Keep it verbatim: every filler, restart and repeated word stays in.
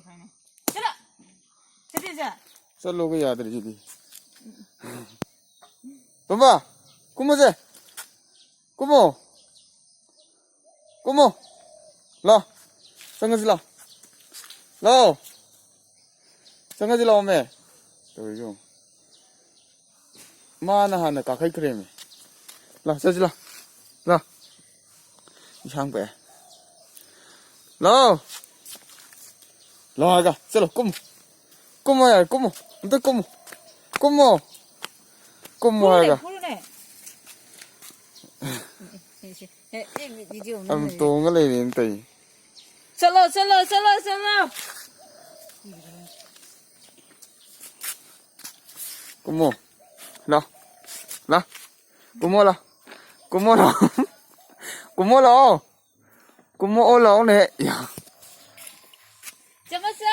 ꯆꯠꯂꯣ꯫ ꯆꯠꯂꯤꯁꯦ꯫ ꯆꯠꯂꯣꯒ ꯌꯥꯗ꯭ꯔꯤꯁꯤꯗꯤ꯫ ꯇꯣꯝꯕ, ꯀꯨꯝꯃꯣꯁꯦ꯫ ꯀꯨꯝꯃꯣ꯫ ꯀꯨꯝꯃꯣ꯫ ꯂꯥꯎ꯫ ꯆꯪꯉꯁꯤ ꯂꯥꯎ꯫ ꯂꯥꯎ꯫ ꯆꯪꯉꯁꯤ ꯂꯥꯎꯃꯦ꯫ ꯇꯧꯔꯤꯁꯤ ꯌꯦꯡꯉꯨ꯫ ꯃꯥꯅ ꯍꯥꯟꯅ ꯀꯥꯈꯠꯈ꯭ꯔꯦꯃꯦ꯫ ꯂꯥꯎ, ꯆꯠꯁꯤ ꯂꯥꯎ꯫ ꯂꯥꯎ꯫ ꯏꯟꯁꯥꯡ ꯄꯛꯑꯦ꯫ ꯂꯥꯎ꯫ ꯂꯥꯎ ꯍꯥꯏꯔꯒ꯫ ꯆꯠꯂꯣ, ꯀꯨꯝꯃꯣ꯫ ꯀꯨꯝꯃꯣ ꯌꯥꯔꯦ, ꯀꯨꯝꯃꯣ꯫ ꯑꯝꯇ ꯀꯨꯝꯃꯣ꯫ ꯀꯨꯝꯃꯣ꯫ ꯀꯨꯝꯃꯣ ꯍꯥꯏꯔꯒ꯫ ꯐꯨꯔꯨꯅꯦ꯫ ꯑꯦ, ꯑꯦ, ꯑꯦ, video ꯑꯗꯨꯝ ꯅꯝꯃꯤꯅꯦ꯫ ꯇꯣꯡꯉ ꯂꯩꯔꯦꯅ ꯇꯧꯔꯤ꯫ ꯆꯠꯂꯣ, ꯆꯠꯂꯣ, ꯆꯠꯂꯣ, ꯆꯠꯂꯣ꯫ ꯀꯨꯝꯃꯣ꯫ ꯂꯥꯎ꯫ ꯂꯥꯎ꯫ ꯀꯨꯝꯃꯣ ꯂꯥꯎ꯫ ꯀꯨꯝꯃꯣ ꯂꯥꯎ꯫ ꯀꯨꯝꯃꯣ ꯂꯥꯎ꯫ ꯀꯨꯝꯃꯛꯑꯣ ꯂꯥꯎꯅꯦ꯫ ꯌꯥ꯫ ꯆꯪꯉꯁꯤ꯫